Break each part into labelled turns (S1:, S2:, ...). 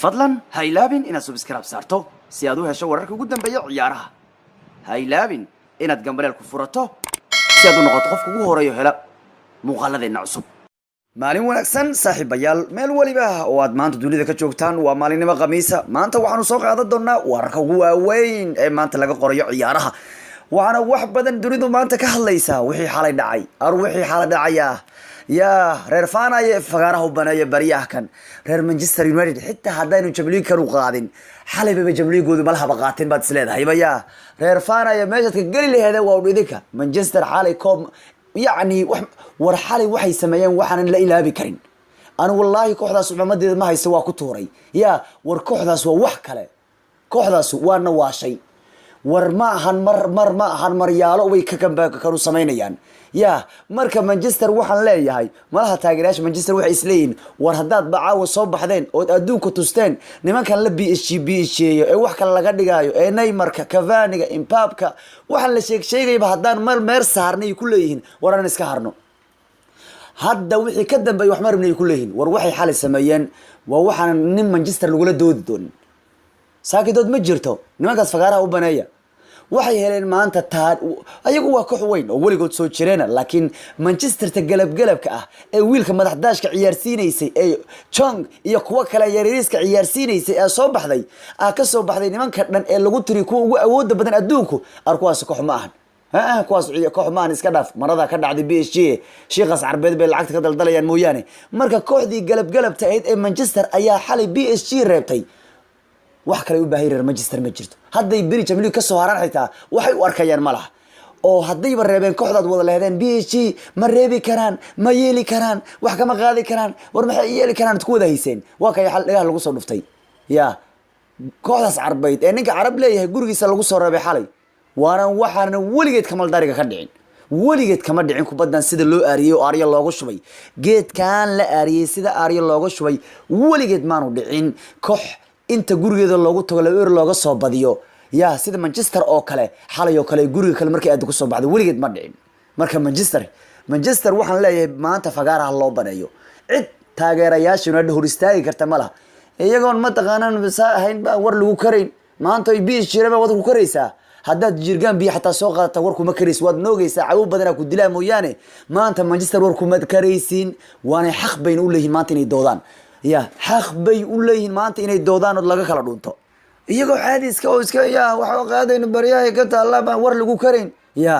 S1: Fadlan ha ilaabin inaad subscribe saarto si aad u hesho wararka ugu dambeeya ciyaaraha. Ha ilaabin inaad gambaleel ku furato si aad u noqoto qofka ugu horeeyo hela muuqaaladeenna cusub. Maalin wanaagsan, saaxiibayaal, meel weliba oo aad maanta dunida ka joogtaan. Waa maalinimo Khamiisa. Maanta waxaanu soo qaadan doonaa wararka ugu waaweyn ee maanta laga qorayo ciyaaraha, waxaana wax badan dunidu maanta ka hadlaysaa wixii xalay dhacay. Ar wixii xalay dhacaya yaa reer faanaye, fagaaraha u baneeya baryaha reer Manchester United. Xitaa haddaynu Champions League u qaadin, xalaybaba Champions League-goodu malahaba qaateen baad isleedahay ba. Yaa reer faanaya, meeshaad ka geli laheedeen waa un idinka. Manchester xalay koob, yacni war xalay waxay sameeyeen waxaanan la ilaabi karin. Anu wallaahi kooxdaas cumadeeda ma hayso, waa ku tuuray. Yaa war, kooxdaas waa wax kale, kooxdaas waana waashay. War ma ahan mar mar, ma ahan maryaalo way ka kanu samaynayaan. Ya marka Manchester waxaan leeyahay, malaha taageerayaasha Manchester waxay isleeyihiin, war haddaad bacaawa soo baxdeen ood adduunka tusteen nimankan la PSG PSG ee wax kale laga dhigaayo ee Neymarka, Cavaniga, Mbappeka, waxaan la sheeg sheegayba haddaan mar meer saarnay ku leeyihiin, war aan iska harno hadda, wixii ka dambeeyay wax marabnay ku leeyihiin. War waxay xalay sameeyeen waa waxaan nin Manchester lagula doodi doonin. Saakidood ma jirto, nimankaas fagaaraha u baneeya. Waxay heleen maanta taa ayagu waa koox weyn oo weligood soo jireena, laakiin Manchesterta galabgalabka ah ee wiilka madaxdaashka ciyaarsiinaysay ee Jong iyo kuwo kale yaryariiska ciyaarsiinaysay ee soo baxday, ka soo baxday nimanka dhan ee lagu tiri kuwa ugu awooda badan adduunku. Ar kuwaas koox ma ahan, kuwaas koox ma ahan, iska dhaaf. Marada ka dhacday PSG, shiiqaas Carbeed bay lacagta ka daldalayaan mooyaane. Marka kooxdii galabgalabta ahayd ee Manchester ayaa xalay PSG reebtay. Wax kale u baahay reer Manchester ma jirto. Hadday beri Champions League ka soo haraan xitaa waxay u arkayaan ma laha, oo haddayba reebeen kooxdaad wada lehdeen PSG, ma reebi karaan, ma yeeli karaan, wax kama qaadi karaan. War maxay yeeli karaan? Ku wada hayseen, waa kay xal dhagaha lagu soo dhuftay. Ya kooxdaas Carbeyd ee ninka Carab leeyahay gurigiisa lagu soo reebay xalay, waana waxaana weligeed kamaldariga ka dhicin, weligeed kama dhicin. Kubaddan sida loo aariyey oo aaryo looga shubay, geedkan la aariyey sida aaryo looga shubay, weligeed maanu dhicin koox inta gurigeeda loogu tago 2-0 looga soo badiyo. Ya sida Manchester oo kale xalay oo kale guriga kale markay aad kusoo baxdo, weligeed ma dhicin. Marka Manchester waxaan leeyahay, maanta fagaaraha loo baneeyo. Cid taageerayaasha United hor istaagi karta ma laha. Iyagoon mataqaanaan saa ahayn baa war lagu karayn. Maanta ay biis jiraba waad ku karaysaa. Haddaad jirgaan biyo xataa soo qaadata, war kuma karaysid, waad noogaysaa, cawo badanaa ku dilaa mooyaane. Maanta Manchester war kuma karaysiin, waanay xaq bayna u leeyihin maanta inay doodaan. Ya xaq bay u leeyihiin maanta inay doodaan oo laga kala dhunto, iyagoo caadi iska oo iska ya waxa qaadayno baryahay ka taalla baan war lagu karayn. Ya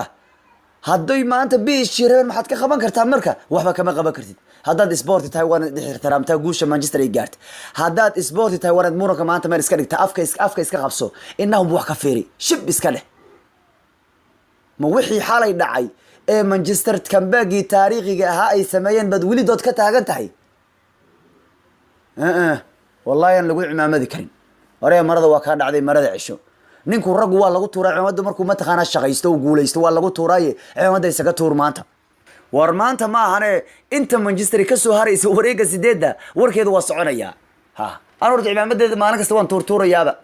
S1: hadday maanta biis jireen, maxaad ka qaban kartaa? Marka waxba kama qaban kartid. Haddaad sporti tahay, waanaad ixtiraamtaa guusha Manchester ay gaarta. Haddaad sporti tahay, waanaad muranka maanta meel iska dhigtaa, afka iska qabso, innahum wax ka fiiri, shib iska dheh. Ma wixii xalay dhacay ee Manchester comebackgii taariikhiga ahaa ay sameeyeen baad weli dood ka taagan tahay? Wallahi aan lagu cimaamadi karin. Hore marada waa kaa dhacday, marada cesho. Ninku raggu waa lagu tuuraa cimaamada markuu mataqaanaa shaqaysto u guulaysto, waa lagu tuuraaye, cimaamada isaga tuur maanta. War maanta ma ahane, inta Manchester ka soo haraysa wareegga sideedda warkeedu waa soconayaa. Ha an horta cimaamadeeda maalin kasta waan tuurtuurayaaba.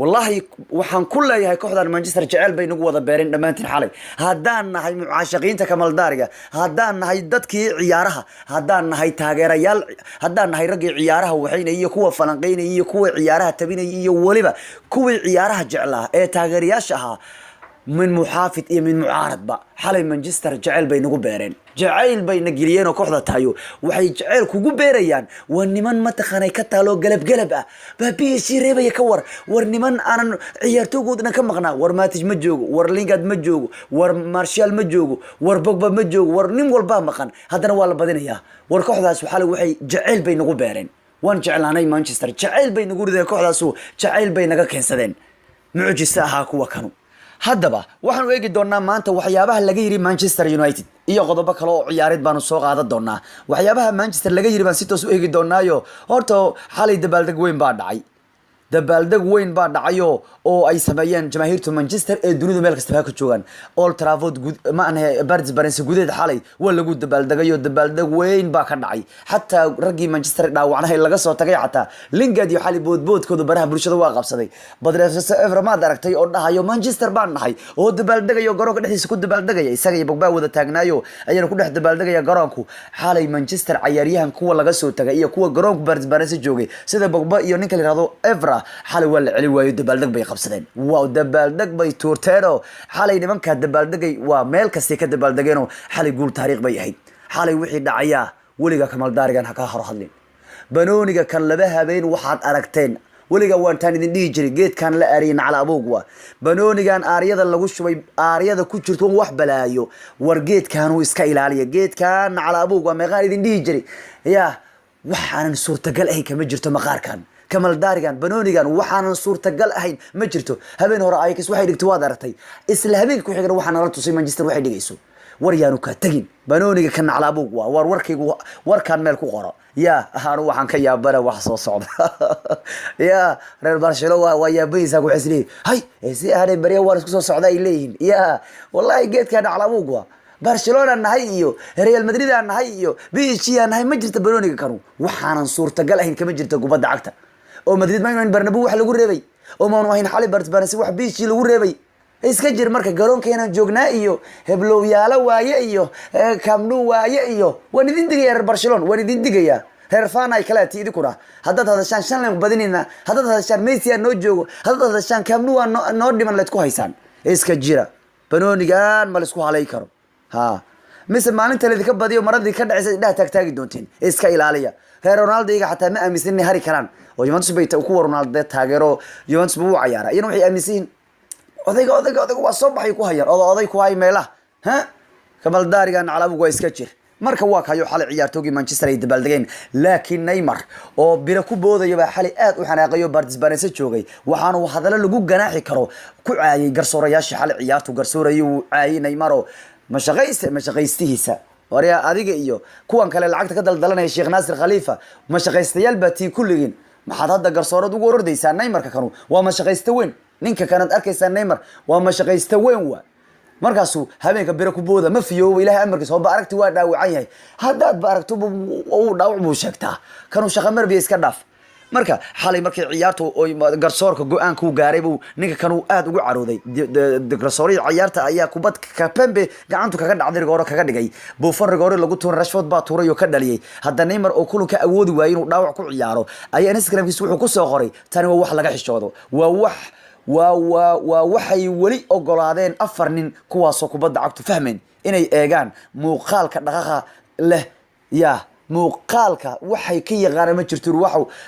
S1: Wallahi waxaan ku leeyahay, kooxdan Manchester jecel bay nagu wada beereen dhammaantiin xalay. Haddaan nahay mucaashaqiinta kamaldaariga, haddaan nahay dadkii ciyaaraha, haddaan nahay taageerayaal, haddaan nahay raggii ciyaaraha waxaynay iyo kuwa falanqeynay iyo kuwa ciyaaraha tabinayay iyo weliba kuwii ciyaaraha jeclaa ee taageerayaasha ahaa, min muxaafid iyo min mucaaradba, xalay Manchester jecel bay nagu beereen, jacayl bayna geliyeen. Oo kooxda tahayo waxay jacayl kugu beerayaan, waa niman mataqaanay ka taaloo galab galab ah baa PSG reebaya. Ka war, war niman aanan ciyaartoogood dhan ka maqnaa. War Matic ma joogo, war Lingard ma joogo, war Martial ma joogo, war Pogba ma joogo, war nin walbaa maqan, haddana waa la badinayaa. War kooxdaas xalay waxay jacayl bay nagu beereen, waan jeclaanay Manchester, jacayl bay nagu rideen kooxdaasu, jacayl bay naga keensadeen, mucjise ahaa kuwa kanu. Haddaba waxaanu eegi doonaa maanta waxyaabaha laga yiri Manchester United iyo qodobo kale oo ciyaareed baanu soo qaadan doonaa. Waxyaabaha Manchester laga yiri baan si toos u eegi doonaayo. Horta xalay dabaaldeg weyn baa dhacay. Dabaaldeg weyn baa dhacayo oo ay sameeyeen jamaahiirta Manchester ee dunidu meel kastaba ka joogaan. Old Trafford gud ma anahe, Parc des Princes gudaheed xalay waa lagu dabaaldegayo, dabaaldeg weyn baa ka dhacay. Xataa raggii Manchester dhaawacnahay laga soo tagay, xataa Lingard iyo xalay boodboodkooda baraha bulshada waa qabsaday. Patrice Evra maad aragtay oo dhahayo "Manchester baan nahay" oo dabaaldegayo, garoonka dhexdiisa ku dabaaldegaya? Isaga iyo Pogba wada taagnaayo ayaana ku dhex dabaaldegaya garoonku xalay. Manchester cayaaryahan kuwa laga soo tagay iyo kuwa garoonka Parc des Princes joogay, sida Pogba iyo ninka la yihahdo Evra, xalay waa la celi waayo, dabaaldeg bay qabsadeen. Waa dabaaldeg bay tuurteenoo xalay nimankaa dabaaldegay, waa meel kastay ka dabaaldegeenoo xalay guul taariikh bay ahayd. Xalay wixii dhacayaa weligaa kamaldaarigan ha kaa hor hadlin. Banooniga kan laba habeen waxaad aragteen weligaa waantaan idin dhihi jiray, geedkan la aariyay nacla aboog waa banoonigan aaryada lagu shubay, aaryada ku jirto wax balaayo. War geedkanuu iska ilaaliya, geedkan nacla aboog waa. Meeqaan idin dhihi jiray? Ya, waxaanan suurtagal ahayn kama jirto maqaarkan kamaldaarigan banoonigan, waxaanan suurtagal ahayn ma jirto. Habeen hore Ajax waxay dhigtay waad aragtay, isla habeenka ku xigana waxaa nala tusay Manchester waxay dhigayso. War yaanu kaa tegin banooniga ka naclaabuug waa. War warkaygu warkaan meel ku qoro. Ya, anu waxaan ka yaabana wax soo socda. Ya, reer Barcelona waa yaabaysaa, ku xisliyi hay si ahanay barya waan isku soo socda ay leeyihiin. Ya, wallahi geedka naclaabuug waa. Barcelona nahay iyo Real Madrid aan nahay iyo PSG aan nahay ma jirta. Banooniga kanu waxaanan suurtagal ahayn kama jirto kubadda cagta. Oo Madrid maynu ahayn Bernabeu wax lagu reebay, oo maanu ahayn xalay Barcelona wax PSG lagu reebay. Iska jir marka garoonkeenan joognaa iyo heblowyaalo waaye iyo Camp Nou waaye iyo waan idin digaya reer Barcelona, waan idin digayaa reer fanay kaleeti. Idinkuna haddaad hadashaan shan len badinayna, haddaad hadashaan Messi aan noo joogo, haddaad hadashaan Camp Nou aan noo dhiman, laydku haysaan. Iska jira, banoonigan ma laisku halay karo. Ha mise maalinta laydinka badiyo maradii ka dhacaysa indhaha taagtaagi doonteen. Iska ilaaliya reer Ronaldo, iyaga xataa ma aaminsan inay hari karaan oo Juventus bay kuwa Ronaldo taageero, Juventus buu u cayaara. Iyana waxay aaminsan yihiin odayga, odayga, odayga waa soo baxay ku hayaan oda oday ku hay meelaha ha kamaldaariga naclabugu waa. Iska jir marka. Waa kayo xalay ciyaartoogii Manchester ay dabaaldegeen, laakiin Neymar oo biro ku boodaya baa xalay aad u xanaaqayo Parc des Princes joogay. Waxaanu hadallo lagu ganaaxi karo ku caayay garsoorayaashii xalay ciyaartu garsoorayay. Uu caayay Neymar oo mashaqayste mashaqaystihiisa. Waryaa, adiga iyo kuwan kale lacagta ka daldalanaya, Sheekh Naasir Khalifa, mashaqaystayaal baa tii kulligiin. Maxaad hadda garsoorad ugu orordaysaa? Neymarka kanu waa mashaqaysto weyn. Ninka kanaad arkaysaa Neymar waa mashaqaysto weyn. Waa markaasuu habeenka biro ku booda, ma fiyooba. Ilahay amarkiisa hoba aragti waa dhaawacan yahay. Haddaad ba aragto uu dhaawac buu sheegtaa kanuu shaqa marbiya. Iska dhaaf. Marka xalay markii ciyaartu oy garsoorka go-aanka u gaaray buu ninka kanuu aada ugu carooday. Garsoorihii ciyaarta ayaa kubad Kapembe gacantu kaga dhacday rigooro kaga dhigay. Buffon rigoore lagu tuuray, Rashford baa tuuray oo ka dhaliyay. Hadda Neymar oo kulanka awoodi waayey inuu dhaawac ku ciyaaro ayaa Instagramkiisa wuxuu kusoo qoray: "Tani waa wax laga xishoodo, waa wax waa waxay weli ogolaadeen afar nin kuwaasoo kubadda cagtu fahmeen inay eegaan muuqaalka dhaqaqa leh." Ya, muuqaalka waxay ka yaqaanaan ma jirto.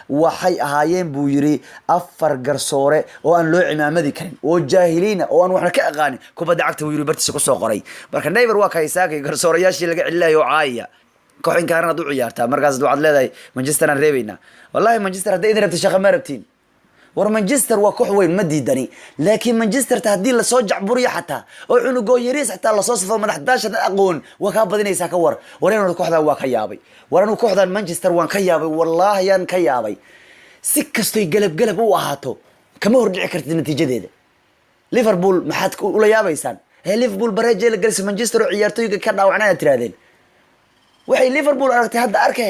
S1: Waxay ahaayeen buu yiri afar garsoore oo aan loo cimaamadi karin oo jaahiliina oo aan waxna ka aqaanin kubadda cagta, buu yiri, bartiisa kusoo qoray. Marka Neymar waa kaysaakay garsoorayaashii laga celinayo oo caayaya. Koox inkaaran aad u ciyaartaa, markaas waxaad leedahay Manchester aan reebaynaa. Wallahi Manchester hadday idin rabta shaqa ma rabtiin. War Manchester waa koox weyn, ma diidani, laakiin Manchesterta haddii lasoo jacburiyo xataa oo cunugoo yariis xataa lasoo safo, madax daashan aqoon, waa kaa badinaysaa. Ka war, war inuu kooxdan waa ka yaabay. War anuu kooxdan Manchester waan ka yaabay, wallaahi yaan ka yaabay. Si kastoy galab galab u ahaato kama hordhici kartid natiijadeeda. Liverpool maxaad ula yaabaysaan? He, Liverpool bareejay la gelisay Manchester oo ciyaartooyga ka dhaawacnay aad tirahdeen. Waxay Liverpool aragtay hadda arke.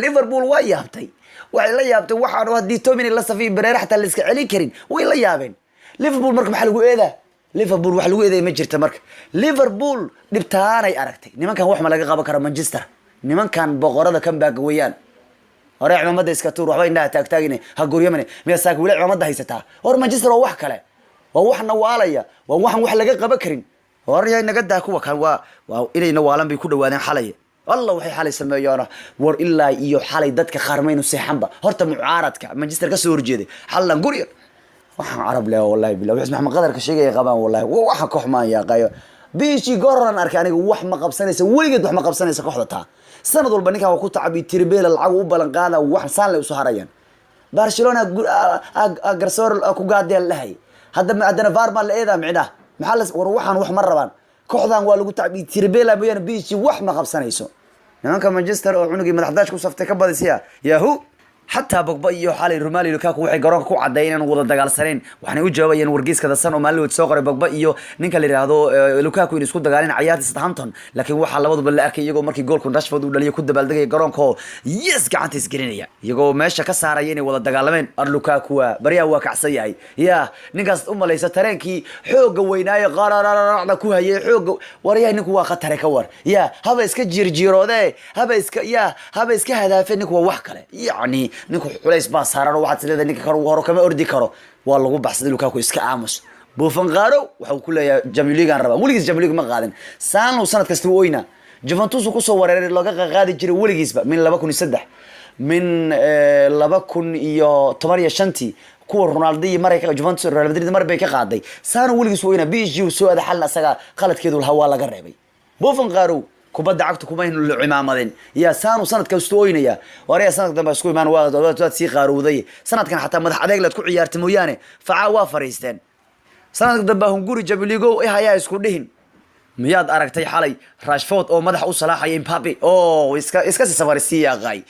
S1: Liverpool waa yaabtay, waxay la yaabtay waxaan haddii Tomini la safiy Bareere xataa la iska celin karin, way la yaabeen Liverpool. Marka maxaa lagu eedaa Liverpool? Wax lagu eedaya ma jirta. Marka Liverpool dhibtaanay aragtay, nimankan wax ma laga qaban karo Manchester, nimankan boqorada comeback weeyaan. Hore cimaamada iska tuur, waxba indhaha taagtaagine, ha guryamane. Miyaa saaka weli cimaamada haysataa? War Manchester waa wax kale, waa wax nawaalaya, waa waxan wax laga qaban karin. War yaa naga daa kuwa kan, waa inay nawaalan bay ku dhawaadeen xalay. Allah waxay xalay sameeyoona, war ilaa iyo xalay dadka qaar maynu seexanba. Horta mucaaradka Manchester ka soo horjeeday xallan gurya waxaan carab leh, wallahi billah, wixii Maxamed Qadarka sheegaya qabaan. Wallahi waxa koox maan yaaqayo bishii goran arkay aniga. Wax ma qabsanaysa weligeed, wax ma qabsanaysa kooxda taa. Sanad walba ninkan waa ku tacabi tiribela, lacag u balan qaada, wax saan lay usoo harayaan. Barcelona garsoor ku gaadeel dhahay, hadda haddana VAR baa la eedaa micnaha. Maxaa la war waxaan wax ma rabaan kooxdan, waa lagu tacbi tiribela mooyaane bishii wax ma qabsanayso. Nimanka Manchester oo cunugii madaxdaaj ku saftay ka badisiya yahu. Xataa Pogba iyo xalay Romelu Lukaku waxay garoonka ku cadeeyeen inaan wada dagaalsaneen, waxaanay u jawaabayeen wargeyska The Sun oo maalin soo qoray Pogba iyo ninka la yiraahdo Lukaku in isku dagaaleen ciyaarta Southampton. Laakiin waxaa labaduba la arkay iyagoo markii goolku Rashford uu dhaliyay ku dabaaldegaya garoonka oo yes gacanta isgelinaya, iyagoo meesha ka saaraya inay wada dagaalameen. Ar Lukaku waa baryaha waa kacsan yahay. Ya ninkaas u malaysa tareenkii xoogga weynaaye qarararacda ku hayay xoogga waryahay, ninku waa khatare ka war. Ya haba iska jiirjiiroode, haba iska ya haba iska hadaafe, ninku waa wax kale. Yacni ninku culays baa saaran oo waxaad isleedahay ninka kar horo kama ordi karo. Waa lagu baxsaday Lukaku, iska aamus buufan qaaro. Waxa uu ku leeyahay Champions League aan rabaa. Weligiis Champions League ma qaadin, saanlow sanad kasta wuu oyna. Juventus uu kusoo wareeray, looga qaadi jiray weligiisba min 2003, min 2015-tii kuwa Ronaldo iyo maray Juventus Real Madrid mar bay ka qaaday. Saano weligiis weyna PSG uu soo aaday, xalna asaga qaladkeedu lahaa, waa laga reebay. Buufan qaarow, kubadda cagta kumaynu la cimaamadeen. Yaa saanu sanad kasta oynaya. Waraya sanadka dambe isku imaan, waad sii qaarowday sanadkan. Xataa madax adeeg laad ku ciyaartay mooyaane, facaa waa fariisteen. Sanadka dambe hunguri jabiligo hayaa isku dhihin. Miyaad aragtay xalay Rashford oo madaxa u salaaxaya Mbappe oo iska si safarisiiyaqay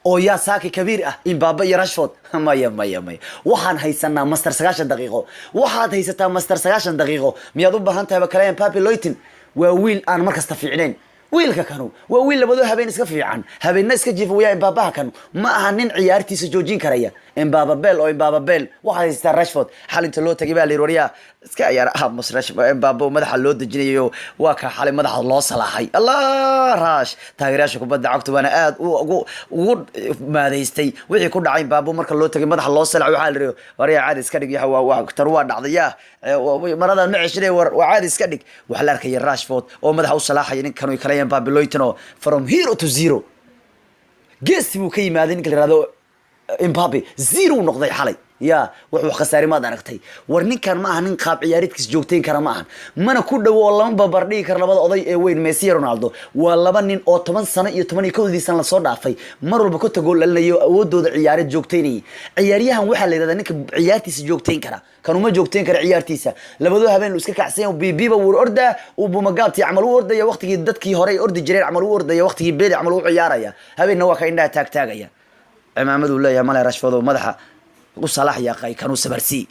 S1: oo yaa saaki kabiir ah Mbappe iyo Rashford? Maya, maya, maya, waxaan haysanaa master 90 daqiiqo. Waxaad haysataa master 90 daqiiqo. Miyaad u baahan tahay bakale Mbappe Loitin? Waa wiil aan mar kasta fiicnayn. Wiilka kanu waa wiil labadoo habeen iska fiican, habeenna iska jiifa. Wayaa Mbappeha kanu ma aha nin ciyaartiisa joojin karaya. Mbappe Bel oo Mbappe Bel, waxaad haysataa Rashford. Xalinta loo tagay baa la yidhi, waryaa iska ciyaar aamus. Rashford, Mbappe oo madaxa loo dejinayo, waa ka xalay madaxa loo salaaxay. Allah Rash, taageerayaasha kubadda cagta waana aad ugu maadaystay wixii ku dhacay Mbappe marka loo tagay madaxa loo salaaxay. Waxaa la yidhi, waryaa caadi iska dhig, yaha waa tar waa dhacday, yaa maradan ma ceshinay, war waa caadi iska dhig. Waxaa la arkaya Rashford oo madaxa u salaaxaya ninkan oy kala Mbappe Loitino from hero to zero. Geesti buu ka yimaaday ninka la yihahdo Mbappe, zero noqday xalay. Ya wuxuu khasaari maad aragtay? War ninkan ma aha nin qaab ciyaareedkiis joogtayn kara, ma ahan, mana ku dhowo oo lama babar dhigi karo labada oday ee weyn, Messi iyo Ronaldo. Waa laba nin oo 10 sano iyo 11-ii sano lasoo dhaafay mar walba ka tagool dhalinayo, awoodooda ciyaareed joogtaynayay. Ciyaaryahan waxaa la yidhahdaa ninka ciyaartiisa joogtayn kara. Kanuma joogtayn kara ciyaartiisa. Labadoo habeen uu iska kacsan yahay, bibiba wuu ordaa, uu bumagaabtii camal u ordaya, waqtigii dadkii hore ay ordi jireen camal u ordaya, waqtigii Beli camal u ciyaaraya. Habeenna waa ka indhaha taagtaagaya. Cimaamaduu leeyahay male. Rashford oo madaxa u salaax yaaqay kanuu sabarsii.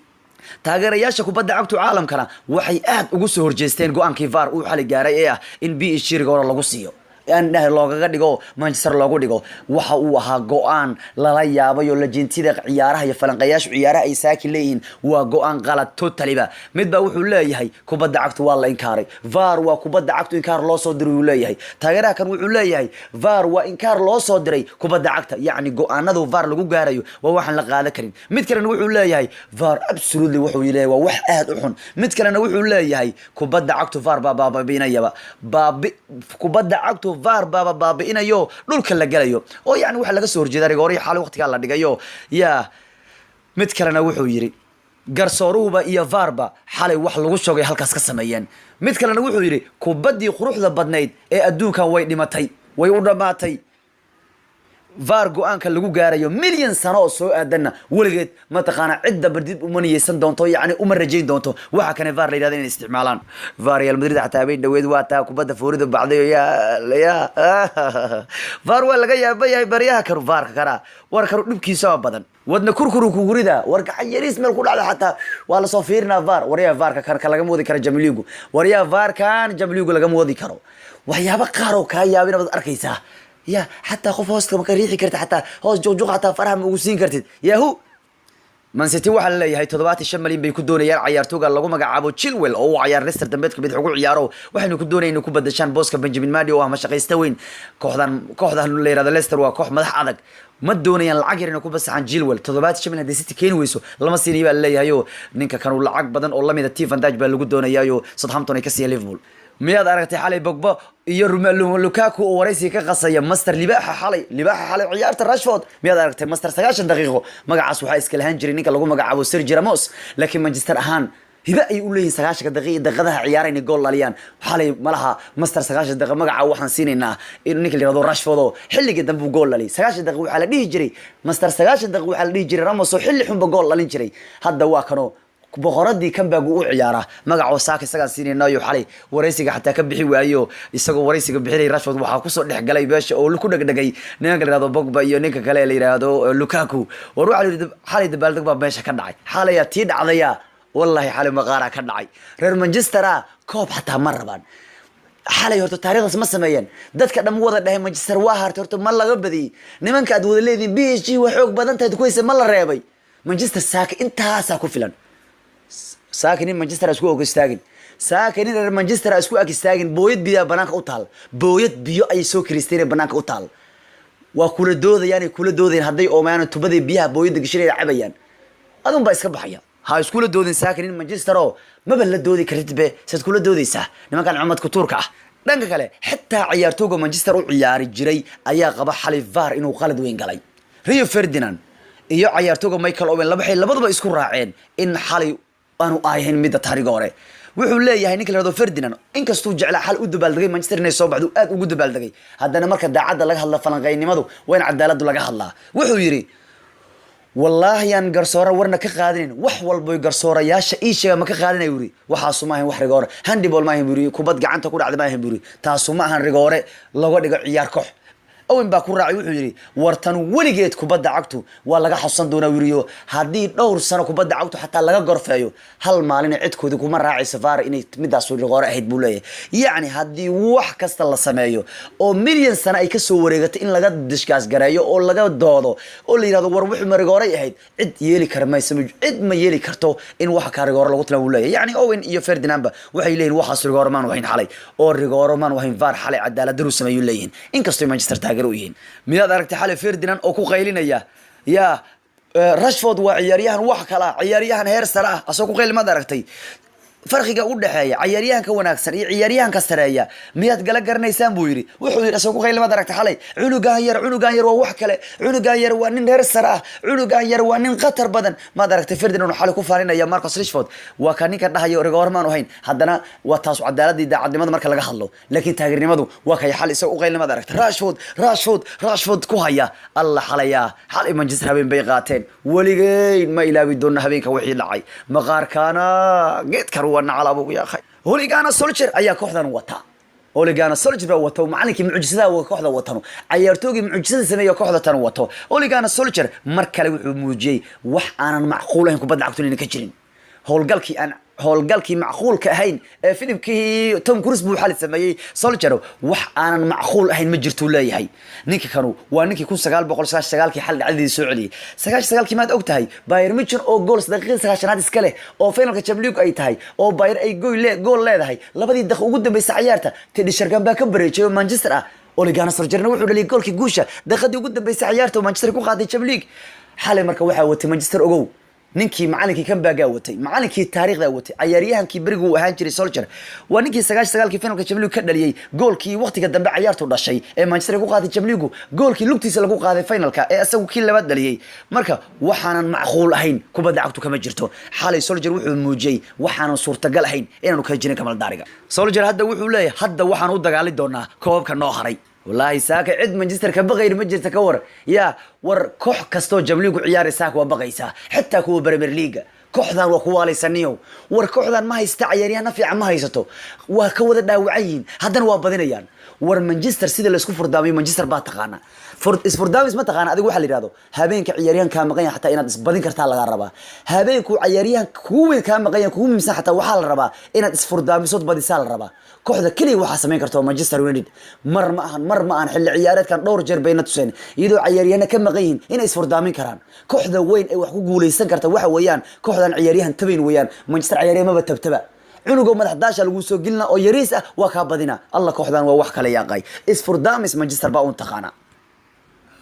S1: Taageerayaasha kubadda cagtu caalamkana waxay aad ugu soo horjeesteen go-aankii VAR uu xali gaaray ee ah in PSG rigoora lagu siiyo, aan dhahay loogaga dhigo Manchester loogu dhigo. Waxa uu ahaa go-aan lala yaabay oo lajintida ciyaaraha iyo falanqeeyaashu ciyaaraha ay saaki leeyihiin waa go-aan qalad totally-ba. Mid baa wuxuu leeyahay kubadda cagtu waa la inkaaray, VAR waa kubadda cagtu inkaar loo soo diray uu leeyahay. Taageeraha kan wuxuu leeyahay VAR waa inkaar loo soo diray kubadda cagta, yacni go-aanadu VAR lagu gaarayo waa waxaan la qaadan karin. Mid kalena wuxuu leeyahay VAR absolutely, wuxuu leeyahay waa wax aad u xun. Mid kalena wuxuu leeyahay kubadda cagtu VAR baa baabi'inayaba, baabi kubadda cagtu VAR baaba baabi'inayo, dhulka la gelayo oo yacni waxa laga soo horjeeda rigoorihii xalay waqtigaa la dhigayo. Yaa mid kalena wuxuu yidhi garsooruhuba iyo VAR-ba xalay wax lagu shogay halkaas ka sameeyeen. Mid kalena wuxuu yidhi kubaddii quruxda badnayd ee adduunkan way dhimatay, way u dhammaatay. VAR go-aanka lagu gaarayo milyan sano oo soo aadanna weligeed mataqaana cidda dib uma niyeysan doonto, yacni uma rajayn doonto waxa kane VAR la yidhahda inay isticmaalaan. VAR Real Madrid xataa habeen dhaweed waa taa kubadda foorida bacday. Ya ya VAR waa laga yaaba yahay baryaha karu VAR-ka karaa. War karu dhibkiisa waa badan, wadna kurkuru kugurida, war gacan yariis meel ku dhacda xataa waa lasoo fiirinaa VAR. Waryaha VAR-ka kan ka lagama wadi karo Jamiligu, waryaha VAR-kan Jamiligu lagama wadi karo. Waxyaabo qaar oo kaa yaabina baad arkaysaa. Ya xataa qof hooska ma ka riixi kartid, xataa hoos juqjuq xataa faraha ma ugu siin kartid. Yahu Man City waxaa la leeyahay 75 malyan bay ku doonayaan cayaartooga lagu magacaabo Chilwell oo uu cayaar Leicester dambeedka bidix ugu ciyaaro. Waxaynu ku doonayaan inay ku badashaan booska Benjamin Mendy oo ah mashaqaysta weyn. Kooxdan la yirahdo Leicester waa koox madax adag, ma doonayaan lacag yar inay ku basaxaan Chilwell. 75 milyan haddii City keeni weyso lama siinayo baa la leeyahay. Oo ninka kanu lacag badan oo lamida T van Dijk baa lagu doonayaayo Southampton ay ka siiyeen Liverpool. Miyaad aragtay xalay Pogba iyo Romelu Lukaku oo waraysiga ka qasaya master libaaxa xalay, libaaxa xalay ciyaarta Rashford? Miyaad aragtay master 90 daqiiqo? Magacaas waxaa iska lahaan jiray ninka lagu magacaabo Sergio Ramos, laakiin Manchester ahaan hibe ay u leeyihin 90-ka daqiiq daqiiqadaha ciyaara inay gool dhaliyaan. Xalay malaha master 90 daqiiqo magaca waxaan siinaynaa in ninka la yihahdo Rashford oo xilliga dambe uu gool dhaliyay. 90 daqiiq waxaa la dhihi jiray master 90 daqiiq, waxaa la dhihi jiray Ramos oo xilli xunba gool dhalin jiray. Hadda waa kanoo Boqoradii comeback u ciyaaraa magacoo saaka isagaan siinaynayo. Xalay waraysiga xataa ka bixi waayo. Isagoo waraysiga bixinay, Rashford waxaa kusoo dhex galay meesha oo ku dhegdhegay nimanka la yihahdo Pogba iyo ninka kale ee la yihahdo Lukaku. War waxaa la yidhi, xalay dabaaldeg baa meesha ka dhacay. Xalayaa tii dhacdaya, wallahi xalay maqaaraa ka dhacay. Reer Manchester ah koob xataa ma rabaan. Xalay horta taariikhdaas ma sameeyeen. Dadka dhan wada dhahay Manchester waa hartay, horta ma laga badiyey. Nimanka aad wada leedihin PSG waa xoog badan tahay kuwayse, ma la reebay Manchester? Saaka intaasaa ku filan. Saaka nin Manchester isku og istaagin, saaka nin reer Manchester isku ag istaagin. Booyad biyaa banaanka u taal, booyad biyo ayay soo kiriisteen banaanka u taal. Waa kula doodayaan, kula doodayaan. Hadday oomayaan, tubadii biyaha booyadda gashanaya cabayaan, adun baa iska baxaya. Ha iskula doodin saaka nin Manchester oo maba la doodi kartid be. Saad kula doodaysaa nimankan cumadka tuurka ah? Dhanka kale, xitaa ciyaartooga Manchester u ciyaari jiray ayaa qaba xalay VAR inuu qalad weyn galay. Rio Ferdinand iyo ciyaartooga Michael Owen waxay labaduba isku raaceen in xalay aanu ahayn midda taariga hore. Wuxuu leeyahay ninka la yihahdo Ferdinand, inkastuu jeclaa xal u dabaaldegay Manchester inay soo baxdo, aad ugu dabaaldegay, haddana marka daacadda laga hadla, falanqeynimadu waa in cadaaladdu laga hadlaa. Wuxuu yidhi, "Wallaahi aan garsoore warna ka qaadanin, wax walboy garsoorayaasha ii sheega ma ka qaadanay." Yuri, "Waxaasu ma ahayn wax rigoore, handball ma ahayn," buu yiri. "Kubad gacanta ku dhacda ma ahayn," buu yiri. "Taasu ma ahan rigoore looga dhigo ciyaar koox." Owen baa ku raacay. Wuxuu yidhi, "Wartan weligeed kubadda cagtu waa laga xasuusan doonaa." Wiriyo, haddii dhowr sano kubadda cagtu xataa laga gorfeeyo, hal maalina cidkoodii kuma raacayso VAR inay midaas rigoore ahayd, buu leeyahay. Yacni haddii wax kasta la sameeyo oo milyan sano ay kasoo wareegato in laga discuss gareeyo oo laga doodo oo la yidhahdo, "War wuxuu ma rigooray ahayd?" cid yeeli kara maysa, cid ma yeeli karto in waxa kaa rigoore lagu tilmaamo, buu leeyahay. Yacni Owen iyo Ferdinandba waxay leeyihin, waxaas rigoore maanu hayn xalay, oo rigooro maanu hayn, VAR xalay cadaalad daru sameeyu leeyihin, inkastoo Manchester taageero u yihiin. Miyaad aragtay xalay Ferdinand oo ku qaylinaya, "Yaa Rashford waa ciyaaryahan wax kala ah, ciyaaryahan heer sare ah"? Asagoo ku qayli maad aragtay? Farqiga u dhexeeya ciyaaryahanka wanaagsan iyo ciyaaryahanka sareeya miyaad gala garanaysaan, buu yidhi. Wuxuu yidhi, asagoo ku qayli maad aragtay xalay, "Cunugan yar, cunugan yar waa wax kale, cunugan yar waa nin reer sare ah, cunugan yar waa nin khatar badan." Maad aragtay Ferdinand oo xalay ku faaninaya Marcus Rashford? Waa ka ninka dhahayo rigoor maanu hayn. Haddana waa taas cadaaladii daacadnimada marka laga hadlo, laakiin taageernimadu waa kay xal isagoo u qayli. Maad aragtay "Rashford, Rashford, Rashford" ku haya? Alla xalayaa, xalay Manchester habeen bay qaateen. Weligeyn ma ilaawi doona habeenka wixii dhacay. Maqaarkaana geedkan waa nacal abugu yaakhay. Ole Gunnar Solskjaer ayaa kooxdan wata. Ole Gunnar Solskjaer baa wato, macalinkii mucjisadaha kooxda watano, cayaartoogii mucjisada sameeya kooxda tan wato. Ole Gunnar Solskjaer mar kale wuxuu muujiyey wax aanan macquul ahayn kubadda cagtu inayna ka jirin. Howlgalkii aan howlgalkii macquulka ahayn ee filimkii Tom Cruise buu xali sameeyey Solskjaer. Wax aanan macquul ahayn ma jirtuu leeyahay. Ninka kanu waa ninkii 1999-kii xal dhacdadii soo celiyey. 99-kii maad og tahay Bayern Munich oo gool daqiiqadii 90aad iska leh, oo finalka Champions League ay tahay, oo Bayern ay gool leedahay, labadii daqiiq ugu dambeysay ciyaarta Teddy Sheringham baa ka bareejay oo Manchester ah. Ole Gunnar Solskjaerna wuxuu dhaliyay goolkii guusha daqiiqadii ugu dambeysay ciyaarta oo Manchester ku qaaday Champions League xalay. Marka waxaa watay Manchester, ogow, ninkii macalinkii comeback-gaa watay, macalinkii taariikhdaa watay, cayaaryahankii berigu uu ahaan jiray. Solskjaer waa ninkii 99-kii finalka Champions League ka dhaliyey goolkii waqtiga dambe cayaartu dhashay ee Manchester ku qaaday Champions League, goolkii lugtiisa lagu qaaday finalka ee isagu kii labaad dhaliyey. Marka waxaanan macquul ahayn kubadda cagtu kama jirto. Xalay Solskjaer wuxuu muujiyey waxaanan suurtagal ahayn inaanu ka jirin kamaldaariga. Solskjaer hadda wuxuu leeyahay, hadda waxaan u dagaali doonaa koobabka noo haray. Wallaahi saaka cid Manchester ka baqayna ma jirta. Ka war yaa war, koox kastoo Champions League ciyaari saaka waa baqaysaa, xitaa kuwa Premier League. Kooxdan waa ku waalaysaniyo. War kooxdan ma haysta ciyaaryahana fiican, ma haysato, waa ka wada dhaawacan yihiin, haddana waa badinayaan. War Manchester sida laisku furdaamiyo Manchester baa taqaana. Isfurdaamis ma taqaana adigu? Waxaa la yidhahdo habeenka ciyaaryahan kaa maqan yahay xataa inaad isbadin kartaa lagaa rabaa. Habeenku ciyaaryahan kugu weyn kaa maqan yahay, kugu muhiimsan, xataa waxaa la rabaa inaad isfurdaamisood badisaa la rabaa. Kooxda keliya waxaa samayn karta waa Manchester United. Mar ma ahan, mar ma ahan, xilli ciyaareedkan dhowr jeer bayna tuseen iyadoo ciyaaryahana ka maqan yihiin inay isfurdaamin karaan. Kooxda weyn ee wax ku guuleysan karta waxa weeyaan kooxdan ciyaaryahan tabayn weeyaan. Manchester ciyaaryahan maba tabtaba. Cunugo madax daasha lagu soo gelina oo yariis ah waa kaa badina. Alla kooxdan waa wax kale yaaqay. Isfurdaamis Manchester baa un taqaana.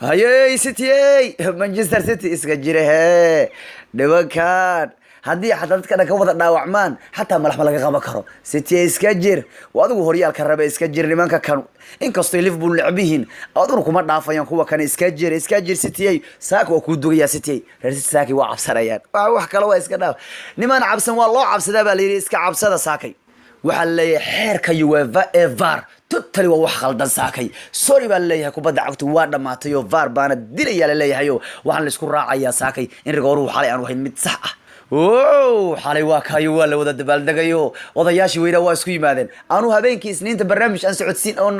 S1: Hayey City, ey Manchester City iska jira hee. Nimankan haddii xataa dadka dhan ka wada dhaawacmaan, xataa malax ma laga qaban karo. City iska jir, waa adigu horyaalka rabe, iska jir. Nimanka kan inkastoo Liverpool necab yihiin, aduna kuma dhaafayaan kuwa kane. Iska jir, iska jir City. Ey saaka waa kuu dugayaa City. Reer City saaki waa cabsanayaan. Wax kale waa iska dhaaf. Nimaan cabsan waa loo cabsadaa baa la yidhi. Iska cabsada saakay. Waxaa laleeyahay xeerka UEFA ee VAR totally waa wax khaldan saakay. Sorry baa laleeyahay, kubadda cagtu waa dhammaatay oo VAR baana dilaya laleeyahay. Oo waxaan laisku raacayaa saakay in rigooruhu xalay aanu hayn mid sax ah. Wow, xalay waa kaayo, waa la wada dabaaldegayo, odayaashii weynaa waa isku yimaadeen. Anuu habeenkii Isniinta barnaamij aan socodsiin oon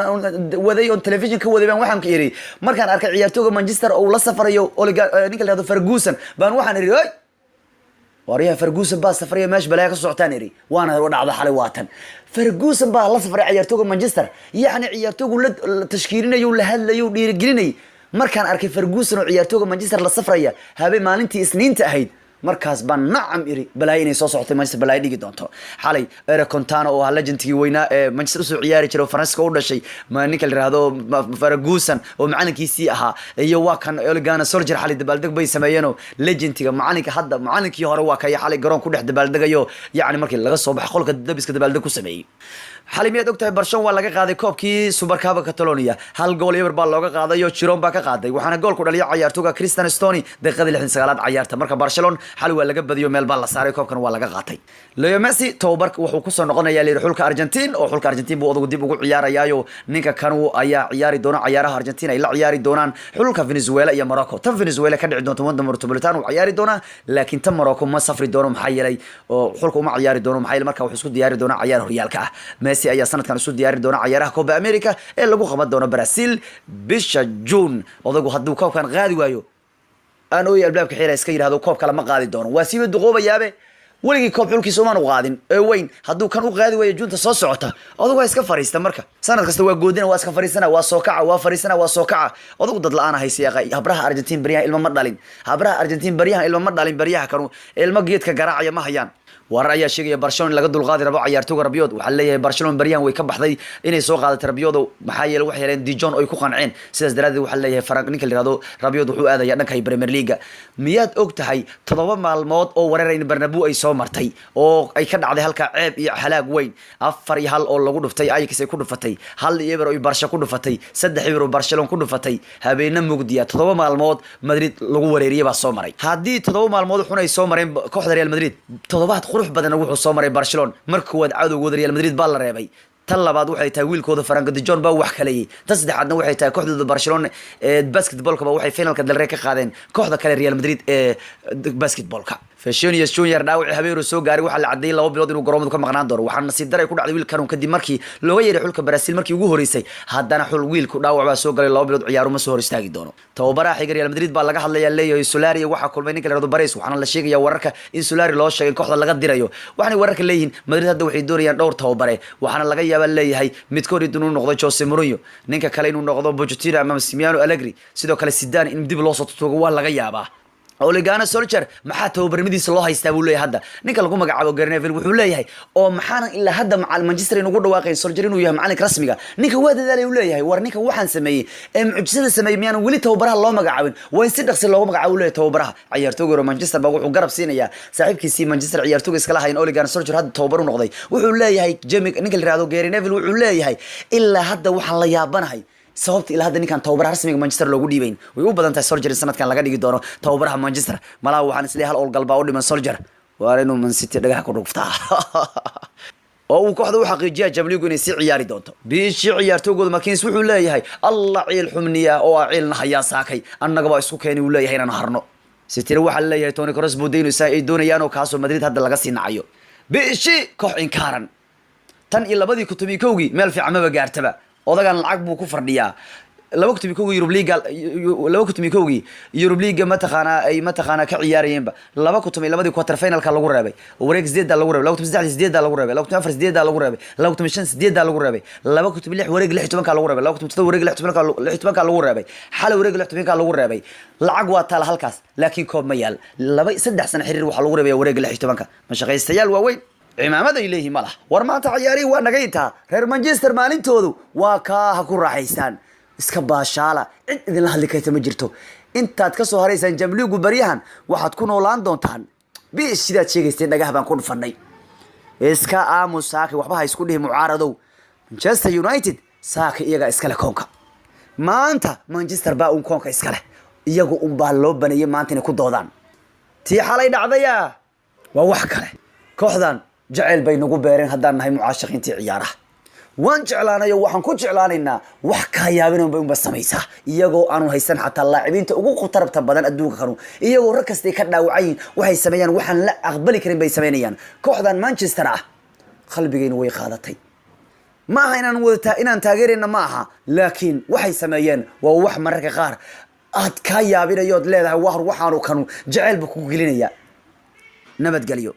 S1: waday oon telefishin ka waday baan waxaan ka iri, markaan arkay ciyaartooga Manchester oo uu la safarayo Oliga, ninka la yihahdo Ferguson, baan waxaan iri, "Oy waryaha, Ferguson baa safraya, meesha balaaya ka socotaan," iri. Waana dhacda xalay, waatan Ferguson baa la safray ciyaartooga Manchester, yacni ciyaartoogu la tashkiilinayo, la hadlayo, dhiirigelinay. Markaan arkay Ferguson oo ciyaartooga Manchester la safraya habeen maalintii Isniinta ahayd, markaas baan nacam iri, balaayo inay soo socotay, Manchester balaayo dhigi doonto. Xalay Eric Cantona oo ahaa legendkii weynaa ee Manchester usoo ciyaari jiray oo Faransiiska u dhashay, ma ninka la yihahdo Ferguson oo macalinkiisii ahaa, iyo waa kan Ole Gunnar Solskjaer, xalay dabaaldeg bay sameeyeenoo legendtiga macalinka hadda, macalinkii hore waa kaya xalay garoon ku dhex dabaaldegayo, yacni markii laga soo baxay qolka dabiska dabaaldeg ku sameeyey. Xalay miyaad ogtahay Barcelona waa laga qaaday koobkii Supercopa Catalonia? 1 gool iyo 0 baa looga qaaday oo Girona baa ka qaaday, waxaana gool ku dhaliyay ciyaartoyga Cristian Stoni daqiiqadii 69aad cayaarta. Marka Barcelona xalay waa laga badiyo, meel baa la saaray, koobkan waa laga qaatay. Leo Messi tababarka wuxuu kusoo noqonayaa layidhi xulka Argentine, oo xulka Argentine buu odagu dib ugu ciyaarayaayo. Ninka kanu ayaa ciyaari doona cayaaraha Argentine ay la ciyaari doonaan xulka Venezuela iyo Morocco. Tan Venezuela ka dhici doonta Wanda Metropolitano uu ciyaari doonaa, laakiin tan Morocco ma safri doono, maxaa yeelay oo xulka uma ciyaari doono, maxaa yeelay marka wuxuu isku diyaari doonaa cayaar horyaalka ah. Messi ayaa sanadkan isu diyaari doona cayaaraha Copa America ee lagu qaban doono Brazil bisha June. Odagu hadduu koobkan qaadi waayo, aan ooy albaabka xira iska yidhahdo, koob kale ma qaadi doono, waa siiba duqoobayaabe. Weligii koob xulkiisa umaan u qaadin ee weyn, hadduu kan u qaadi waayo Juunta soo socota, odagu waa iska fariista. Marka sanad kasta waa goodina, waa iska fariisana, waa soo kaca, waa fariisana, waa soo kaca. Odagu dad la-aan haysa. Habraha Argentine baryahan ilmo ma dhalin, habraha Argentine baryahan ilmo ma dhalin, baryaha kanu ilmo geedka garaacaya ma hayaan. Warar ayaa sheegaya Barcelona in laga dulqaadi rabo ciyaartooga Rabiot. Waxaa leeyahay Barcelona baryahan way ka baxday inay soo qaadatay Rabiot, maxaa yeelay waxay heleen Dijon oo ay ku qanceen. Sidaas daraadeed waxaa leeyahay Frank, ninka la yihahdo Rabiot, wuxuu aadaya dhanka Premier League. Miyaad og tahay 7 maalmood oo wareerayn Bernabeu ay soo martay oo ay ka dhacday halka ceeb iyo halaag weyn? 4-1 oo lagu dhuftay Ajax ay ku dhufatay, 1-0 oo Barca ku dhufatay, 3-0 oo Barcelona ku dhufatay, habeena mugdiya, 7 maalmood Madrid lagu wareeriyay baa soo maray. Haddii 7 maalmood xun ay soo mareen kooxda Real Madrid, toddobaad qurux badanna wuxuu soo maray Barcelona. Marka koowaad cadowgooda Real Madrid baa la reebay. Tan labaad waxay tahay wiilkooda Frenkie de Jong baa wax kaleeyay. Tan saddexaadna waxay tahay kooxdooda Barcelona ee basketballka ba waxay finalka Del Rey ka qaadeen kooxda kale Real Madrid ee basketballka. Vinicius Junior dhaawaci habeenu soo gaaray waxaa la cadeeyay 2 bilood inuu garoomadu ka maqnaan doono. Waxaa nasiib daray ku dhacday wiilkan kadib markii looga yeeray xulka Brazil markii ugu horeysay, haddana xul wiilku dhaawac baa soo galay, 2 bilood ciyaaru ma soo hor istaagi doono. Tababaraha xiga Real Madrid baa laga hadlayaa, leeyahay Solari. Waxaa kulmay ninka la yihahdo Perez, waxaana la sheegaya wararka in Solari loo sheegay in kooxda laga dirayo. Waxaanay wararka leeyihiin Madrid hadda waxay doonayaan dhowr tababare, waxaana laga yaabaa leeyahay midkood inuu noqdo Jose Mourinho, ninka kale inuu noqdo Pochettino ama Massimiliano Allegri. Sidoo kale Zidane in dib loo soo tutugo waa laga yaabaa. Ole Gunnar Solskjaer maxaa tababarnimadiisa loo haystaa buu leeyahay. Hadda ninka lagu magacaabo Gary Neville wuxuu leeyahay, oo maxaanan ilaa hadda macal Manchester inugu dhawaaqayn Solskjaer inuu yahay macalinka rasmiga? Ninka waa dadaalay, uu leeyahay. War ninka waxaan sameeyey ee mucjisada sameeyey miyaanan weli tababaraha loo magacaabin? Waa in si dhaqsi loogu magacaabo, leeyahay. Tababaraha ciyaartooyga hore Manchester baa wuxuu garab siinayaa saaxiibkiisii Manchester ciyaartooyga iskala hayn, Ole Gunnar Solskjaer hadda tababar u noqday. Wuxuu leeyahay Jamie, ninka la yihahdo Gary Neville wuxuu leeyahay, ilaa hadda waxaan la yaabanahay sababta ilaa hadda ninkan tababaraha rasmiga Manchester loogu dhiibayn. Way u badan tahay Solskjaer in sanadkan laga dhigi doono tababaraha Manchester. Malaha waxaan isleeyahay hal oolgal baa u dhiman Solskjaer, waa inuu Man City dhagaha ku dhuftaa oo uu kooxda u xaqiijiya Jamligu inay sii ciyaari doonto bishii. Ciyaartoygooda Marquinhos wuxuu leeyahay, "Allah ciil xumniya oo ah ciilna hayaa saakay, annaga baa isku keenay," uu leeyahay, "inaan harno." City waxaa leeyahay Toni Kroos buu daynaysaa ay doonayaan, oo kaasoo Madrid hadda laga sii nacayo. Bishi koox inkaaran tan iyo 2011-kii meel fiican maba gaartaba. Odagan lacag buu ku fadhiyaa. 2011-kii Yurub Liiga, 2011-kii Yurub Liiga mataqaanaa ay mataqaanaa ka ciyaarayeenba, 2012-dii quarter finalka lagu reebay, wareeg sideedda lagu reebay, 2003 sideedda lagu reebay, 2004 sideedda lagu reebay, 2005 sideedda lagu reebay, 2006 wareeg 16-ka lagu reebay, 2007 wareeg 16-ka lagu reebay, xalay wareeg 16-ka lagu reebay. Lacag waa taala halkaas, laakiin koob ma yaal. 2 3 sano xiriir waxaa lagu reebaya wareega 16-ka. Mashaqaystayaal waaweyn cimaamad ay leeyihiin ma laha. War maanta ciyaarihii waa naga intaa. Reer Manchester maalintoodu waa kaa, ha ku raaxaystaan, iska baashaala, cid idinla hadli karta ma jirto. Intaad ka soo haraysaan Jamliigu baryahan waxaad ku noolaan doontaan bish sidaad sheegaysteen. Dhagaha baan ku dhufanay, iska aamus saaki, waxba ha isku dhihi mucaaradow. Manchester United saaki iyagaa iskale koonka maanta. Manchester baa un koonka iskale, iyagu un baa loo baneeyey maanta inay ku doodaan. Tii xalay dhacdaya waa wax kale. Kooxdan jaceyl bay nagu beereen haddaan nahay mucaashaqiintii ciyaaraha. Waan jeclaanayo, waxaan ku jeclaanaynaa wax kaa yaabinanba unba samaysaa, iyagoo aanu haysan xataa laacibiinta ugu khatarta badan adduunka kanu, iyagoo rag kastay ka dhaawacan yihin. Waxay sameeyaan waxaan la aqbali karin bay samaynayaan. Kooxdan Manchester ah qalbigaynu way qaadatay. Ma aha inaan wadataa inaan taageerayna, ma aha, laakiin waxay sameeyeen waa wax mararka qaar aad kaa yaabinayood leedahay, war waxaanu kanu jaceyl ba kugu gelinaya. Nabadgelyo.